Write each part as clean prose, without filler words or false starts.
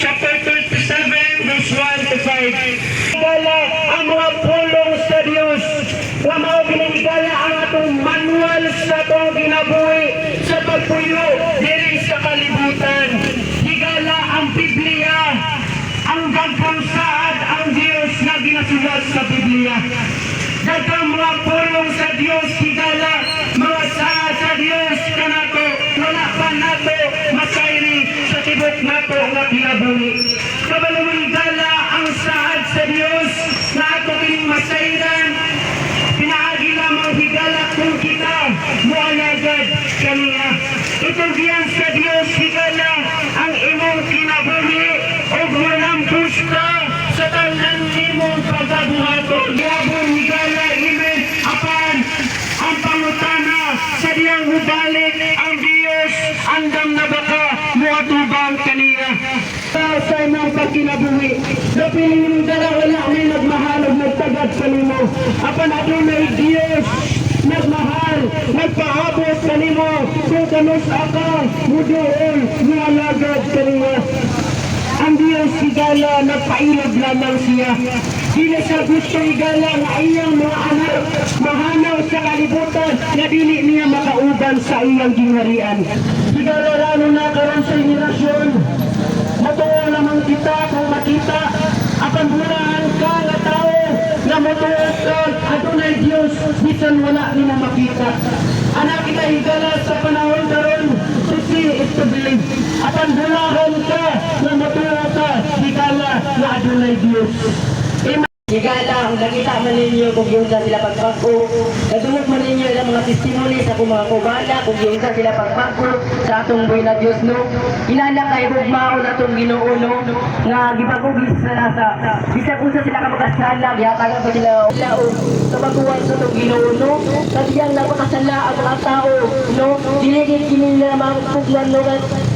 chapter 37 verse 1 to 5. Higala ang mga pulong sa Dios nga mao higala ang atong manual sa atong kinabuhi sa pagpuyo diri sa kalibutan. Higala ang Biblia, ang daghang saad ang Dios nga ginasulat sa Biblia. Daghang mga pulong sa Dios, higala, mga saad sa Dios kanato wala pa nato masayri sa tibok nato nga kinabuhi. Kabalo mo, higala ang saad sa Dios na ato kining masayran pinaagi lamang, higala, kung kita moalagad kaniya. Itugyan sa Dios, higala, ang imong kinabuhi ug molampos ka sa tanan nimong pagabuhaton. Gihapon, higala, amen. Apan ang pangutana sa diyang mubalik ang Dios, andam na ba ka moatubang kaniya sa imong pagkinabuhi? Dapilin nimong dala, wala may nagmahal ug nagtagad kanimo. Apan adunay Dios nagmahal, nagpaabot kanimo kung kanus-a ka muduol, mualagad kaniya. Ang Diyos, higala, nagpailog lamang siya. Dili siya gusto, higala, nga iyang mga anak mahanaw sa kalibutan nga dili niya makauban sa iyang gingharian. Higala, lalo na karon sa henerasyon, matuo lamang kita kung makita. Apan bulaan ka nga tao nga motuo ka adunay Dios bisan wala nimo makita. Anak kita, higala, sa panahon karon, to see is to believe. Apan bulahan ka nga motuo ka, higala, nga adunay Dios. Amen. Higala, kung nakita man ninyo kung giunsa sila pagbag-o, nadungog man ninyo ilang mga testimony sa akong mga kubala, kung giunsa sila pagbag-o sa atong buhi na Dios, no? Inana kay gugmaon atong Ginoo, no? Nga gibag-o sila sa bisag unsa sila ka makasala, gihatagan pa sila sila og kabaguhan sa atong Ginoo, no? Sa diyang napakasala ang mga tao, no? Dili gid kini nila mapugnan, no?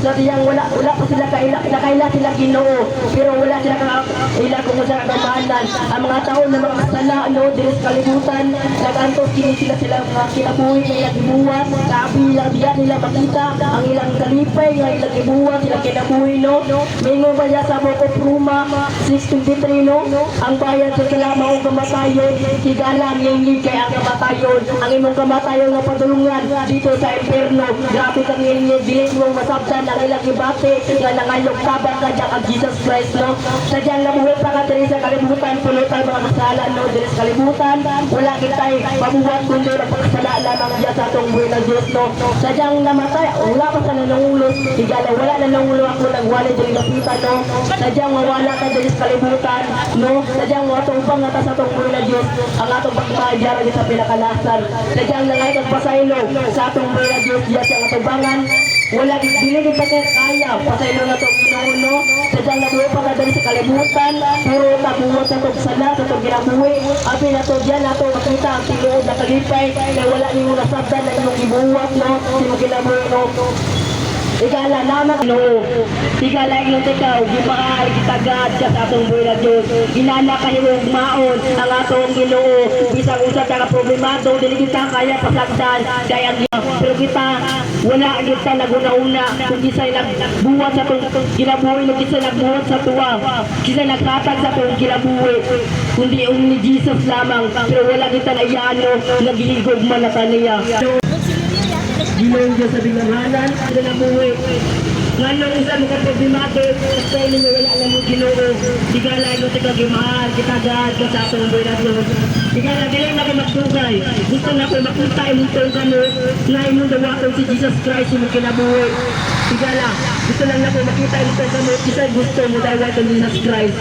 Sa diyang wala wala pa sila kaila, nakaila sila Ginoo, pero wala sila ka ila kung unsa kamahalan ang mga tao na makasala, no, diri sa kalibutan. Nagantos kini sila sila mga kinabuhi nga ilang gibuhat, kaapi ilang diya nila makita ang ilang kalipay nga ilang gibuhat ilang kinabuhi, no? Mingon ba niya sa Book of Roma 6:23, no? Ang bayad sa sala mao kamatayon. Higala, ang ngingig kay ang kamatayon, ang imong kamatayon nga padulungan dito sa impierno. Grabe kang ngingig, dili mo masabtan ang ilang gibati nga nangayog tabang ka diyan ang Jesus Christ, no? Sadyang nabuhi pa ka diri sa kalibutan, puno tayo mga kasala, no? Diri sa kalibutan, wala kitay mabuhat kundi magpakasala lamang diyan sa atong buhi ng Diyos, no? Sadyang namatay, wala pa sa nanungulos, higala, wala nanungulo ako nagwali diri napita, no? Sadyang mawala ka diri sa kalibutan, no? Sadyang watong nga ta sa atong buhi ng Diyos ang atong pagmamahal sa pinakalasan. Sadyang nangay kag pasaylo sa atong buhi ng Diyos diya sa atubangan, wala dili gid pa kaya pasaylo na tong Ginoo, no? Sadyang nabuhi pa ka diri sa kalibutan, puro ta buhat sa atong sala sa atong kinabuhi. Abi nato diyan nato makita ang tinuod na kalipay kay wala nimo nasabtan ang imong gibuhat, no, imong kinabuhi, no? Higala naman, no. Higala, ingon ikaw, gimahal kitagad ka sa atong buhi na Diyos. Ginana kahigugmaon ang atong Ginoo. Bisag unsa ta ka problemado, dili kita kaya pasagdan kay ang pero kita wala kita naguna-una kung kisay nagbuhat sa atong kinabuhi, no, kisay nagbuhat sa tuwa, kisay naghatag sa atong kinabuhi, kundi ang ni Jesus lamang. Pero wala kita na iyano, nagigugma na kaniya. Ginoong Diyos sa binanghanan, sa nabuhi. Nganong isa mo ka problemado, sa inyo wala na mo Ginoo. Higala, imo tika gimahal, kitagad ka sa atong buhi na Diyos. Higala, dili na ko magdugay. Gusto na ko makita imong tungka mo, nga imong dawaton si Jesus Christ imong kinabuhi. Higala, gusto lang na ko makita imong tungka mo, kisay gusto mo dawaton Jesus Christ.